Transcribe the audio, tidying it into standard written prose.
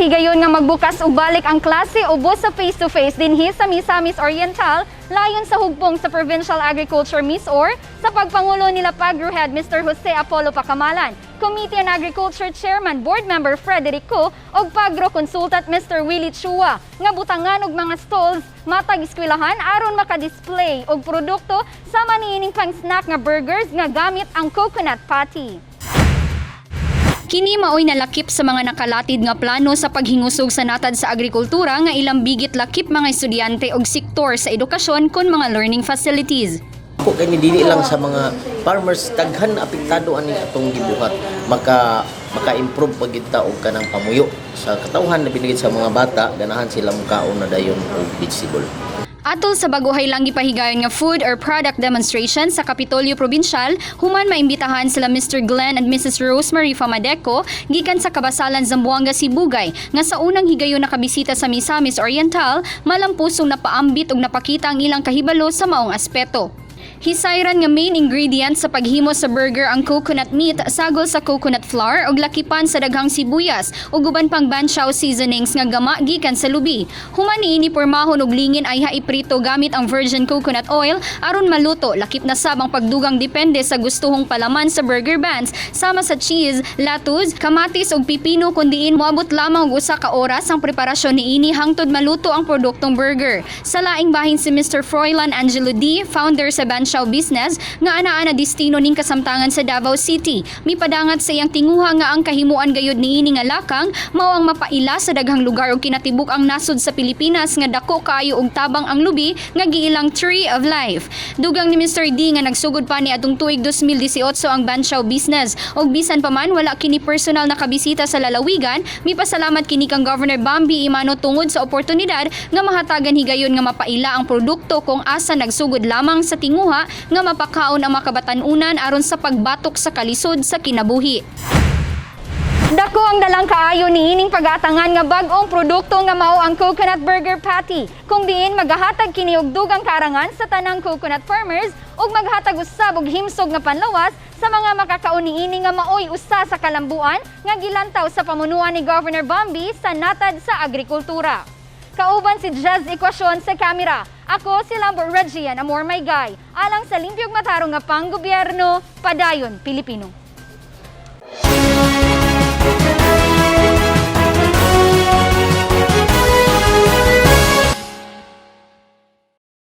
higayon nga magbukas og balik ang klase ubos sa face-to-face dinhi sa Misamis Oriental, layon sa hugpong sa Provincial Agriculture MisOr sa pagpangulo nila Pagro Head Mr. Jose Apollo Pacamalan, Committee on Agriculture Chairman Board Member Frederick Co ug Pagro Consultant Mr. Willie Chua nga butangan og mga stalls matag eskwelahan aron maka-display og produkto sama niining pang snack nga burgers nga gamit ang coconut patty. Kini maoy nalakip sa mga nakalatid nga plano sa paghingusog sa natad sa agrikultura nga ilang bigit lakip mga estudyante og sektor sa edukasyon kon mga learning facilities. Ako kay ni dili lang sa mga farmers, daghan na apektado ani atong gibuhat, maka maka-improve pa gid ta og kanang pamuyo sa katawhan, labi na gid sa mga bata, ganahan sila mukaon na dayon og vegetable. Atol sa baguhay lang gipahigayon nga food or product demonstration sa Kapitolyo Provincial, human maimbitahan sila Mr. Glenn and Mrs. Rosemary Famadeco gikan sa Kabasalan, Zamboanga Sibugay, nga sa unang higayon nakabisita sa Misamis Oriental, malampusong napaambit ug napakita ang ilang kahibalo sa maong aspeto. Hisayran nga main ingredient sa paghimo sa burger ang coconut meat sagol sa coconut flour ug lakipan sa daghang sibuyas ug uban pang banchow seasonings nga gama gikan sa lubi. Human niini pormahon og lingin ay haiprito gamit ang virgin coconut oil aron maluto, lakip na sab ang pagdugang depende sa gustuhong palaman sa burger buns sama sa cheese, lettuce, kamatis ug pipino, kun diin moabot lamang og usa ka oras ang preparasyon niini hangtod maluto ang produktong burger. Sa laing bahin, si Mr. Froilan Angelo D, founder sa Banchow Business nga anaa na destino ning kasamtangan sa Davao City, mipadangat sa iyang tinguha nga ang kahimuan gayud niini nga lakang mao ang mapaila sa daghang lugar ug kinatibuk ang nasod sa Pilipinas nga dako kaayo og tabang ang lubi nga giilang Tree of Life. Dugang ni Mr. D nga nagsugod pa ni atong tuig 2018 ang Banchow Business ug bisan pa man wala kini personal nakabisita sa lalawigan, mipasalamat kini kang Governor Bambi Emano tungod sa oportunidad nga mahatagan higayon nga mapaila ang produkto kung asa nagsugod lamang sa tinguha nga mapakaon ang mga kabatan-unan aron sa pagbatok sa kalisod sa kinabuhi. Dako ang dalang kaayo niining pag-atangan nga bag-ong produkto nga mao ang coconut burger patty, kung diin magahatag kini og dugang kaarangan sa tanang coconut farmers ug maghatag usab og himsog nga panlawas sa mga makakaon niini nga maoy usa sa kalambuan nga gilantaw sa pamunuan ni Governor Bambi sa natad sa agrikultura. Kauban si Jazz Equasyon sa kamera. Ako si Lambo Regian Amor May Guy. Alang sa limpyog matarong nga panggobyerno, padayon Pilipino.